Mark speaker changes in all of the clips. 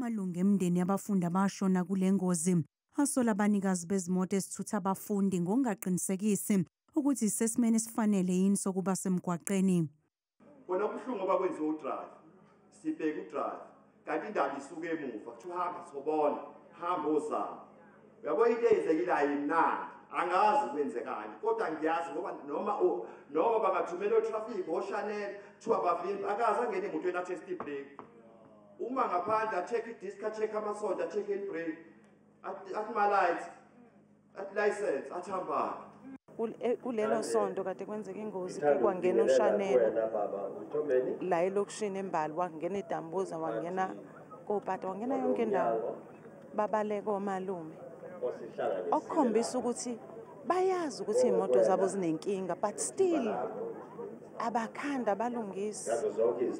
Speaker 1: Amalungu emindeni yabafundi abashona kule ngozi asola abanikazi bezimoto ezithutha abafundi ngokungaqinisekisi ukuthi zisesimeni esifanele yini sokuba semgwaqeni.
Speaker 2: Kona kubuhlungu ngoba kwenziwa udrive, sibheke udrive, kanti indaba isuke emuva, kuthiwa hamba sobona, hamba ozama. Uyabo into eyenzekile ayimnandi, angazi kwenzekani, kodwa ngiyazi ngoba noma bangathumela otraffic oshanel, kuthiwa bavimba, akaze angene emotweni atest i-brake. Uma ngaphandle a-check i-disc, a-check amasondo, a-check i-brake, athi ma-lights, athi license, athi hambani.
Speaker 3: Kulelo sonto kade kwenzeka ingozi ke kwangena uShanela la elokishini eMbali, wangena eDambuza, wangena kopata, wangena yonke indawo, babaleka omalume. Okukhombisa ukuthi bayazi ukuthi iy'moto zabo zinenkinga, but still abakhanda abalungisi,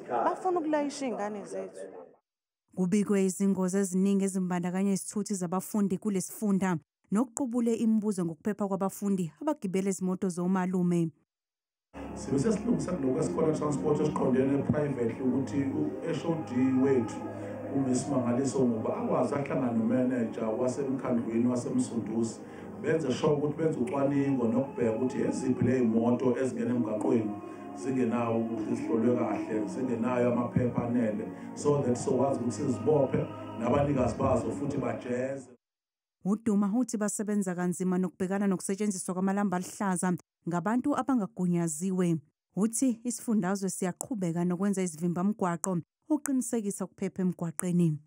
Speaker 3: bafuna ukulayisha iy'ngane zethu.
Speaker 1: Kubikwe izingozi eziningi ezimbandakanya izithuthi zabafundi kulesifunda nokuqubule imibuzo ngokuphepha kwabafundi abagibela izimoto zomalume.
Speaker 4: Sibe sesilungisa lokhu esikole transport esiqondene private ukuthi u-HOD wethu uMiss Mangaliso ngoba akwazi ahlangane nomanager wasemkhandlwini waseMsunduzi, benze sure ukuthi benze ucwaningo nokubheka ukuthi eziphi ley'moto ezingena emgaqweni zingenawo ukuthi zihlolwe kahle, zingenayo amaphepha anele, so that sokwazi ukuthi sizibophe nabanikazi bazo futhi bajeze.
Speaker 1: UDuma uthi basebenza kanzima nokubhekana nokusetshenziswa kwamalamba aluhlaza ngabantu abangagunyaziwe. Uthi isifundazwe siyaqhubeka nokwenza izivimbamgwaqo ukuqinisekisa ukuphepha emgwaqeni.